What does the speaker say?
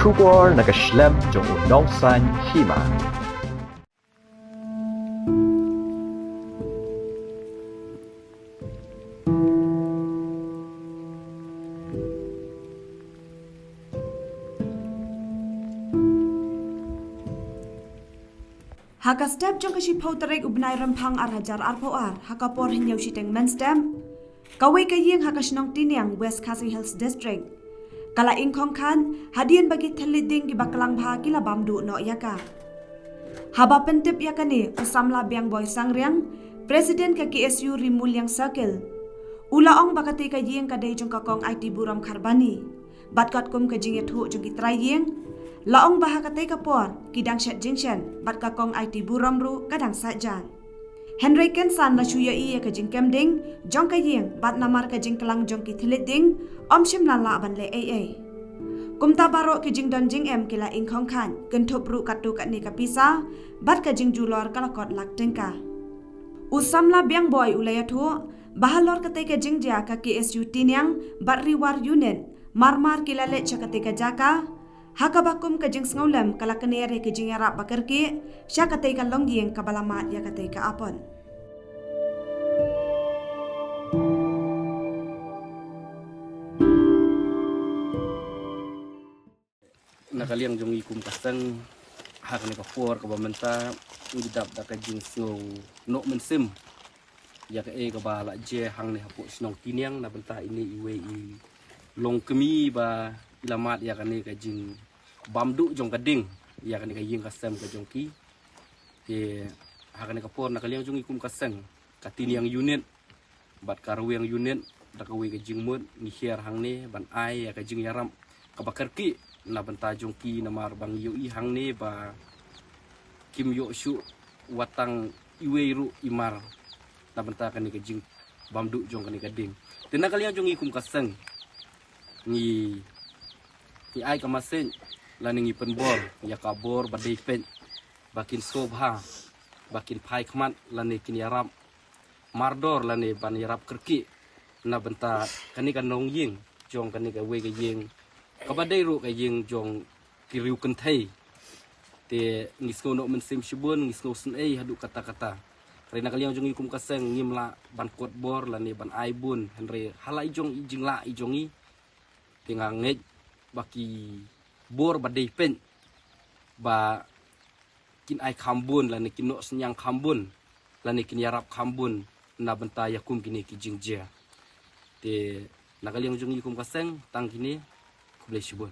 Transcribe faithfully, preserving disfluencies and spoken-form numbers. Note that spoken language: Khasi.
Khubor na ka shlem jong u nongsan hima. Ha ka step jong ka shiphew tarik u bnai Rymphang ar hajar arphew ar, ha ka por hynñiew shiteng mynstep, kawei ka ïing ha ka shnong Tiniang, West Khasi Hills District, ka la ing khong khan hadien ba ki thylliej ding kiba klang bha ki la bam duh noh ïa ka. Haba pyntip ïa kane, u samla Biangboi Sangriang, President ka K S U Ri Muliang Circle, u la ong ba katei ka ïing ka dei jong ka Kong Aiti Burom Kharbani. Bad katkum ka jingïathuh jong ki trai ïing, la ong ba ha katei ka por ki dang shet jingshen, bad ka Kong Aiti Burom ruh ka dang sait jan. Hynrei kynsan la shu ïohi ïa ka jingkem ding jong ka ïing, bad namar ka jingklang jong ki thylliej ding, ym shym la lah ban leh ei ei. Kumta baroh ki jingdon jingem ki la ing khong khan, kynthup ruh katto katne ka pisa, bad ka jingjulor ka la kot lak tyngka. U samla Biangboi u la ïathuh ba halor katei ka jingjia, ka K S U Tiniang bad Ri War Unit mar mar ki la leit sha katei ka jaka, ha kaba kum ka jingsngewlem ka la kner ïa ka jingïarap ba kyrkieh sha katei ka longïing kaba la mad ïa katei ka apot. Na ka liang jong ngi kum ka seng, ha kane ka por kaba mynta, ngi dap da ka jingsngew noh mynsiem ïa kaei kaba la jia hangne hapoh shnong Tiniang, na bynta ine iwei i longkmie ba i la mad ïa kane ka jingbam duh jong ka ding ïa kane ka ïing ka sem ka jong ki. Te ha kane ka por, na ka liang jong ngi kum ka seng, ka Tiniang Unit bad ka Ri War Unit, da kawei ka jingmut ngi hiar hangne ban ai ïa ka jingïarap kaba kyrkieh na bynta jong ki, namar ba ngi ïohi hangne ba kim ïoh shuh wat tang iwei ruh i mar na bynta kane ka jingbam duh jong kane ka ding. Te na ka liang jong ngi kum ka seng, ngi, ngi ai ka message lane ngi pynbor ïa ka bor ba dei peit, ba kin sngewbha ba kin phai khmat lane kin ïarap mardor lane ban ïarap kyrkieh na bynta kane ka nongïing jong kane kawei ka ïing kaba dei ruh ka ïing jong ki riew kynthei. Te ngi sngew noh mynsiem shibun, ngi sngew sngewsynei haduh katta katta. Hynrei na ka liang jong ngi kum ka seng ngim lah ban kot bor lane ban ai bun, hynrei ha la i jong i jinglah i jong ngi, te nga ngeit ba ki bor ba dei peit ba kin ai kham bun lane kin noh synñiang kham bun lane kin ïarap kham bun na bynta ïa kum kine ki jingjia. Te na ka liang jong ngi kum ka seng, tang kine, khublei shibun.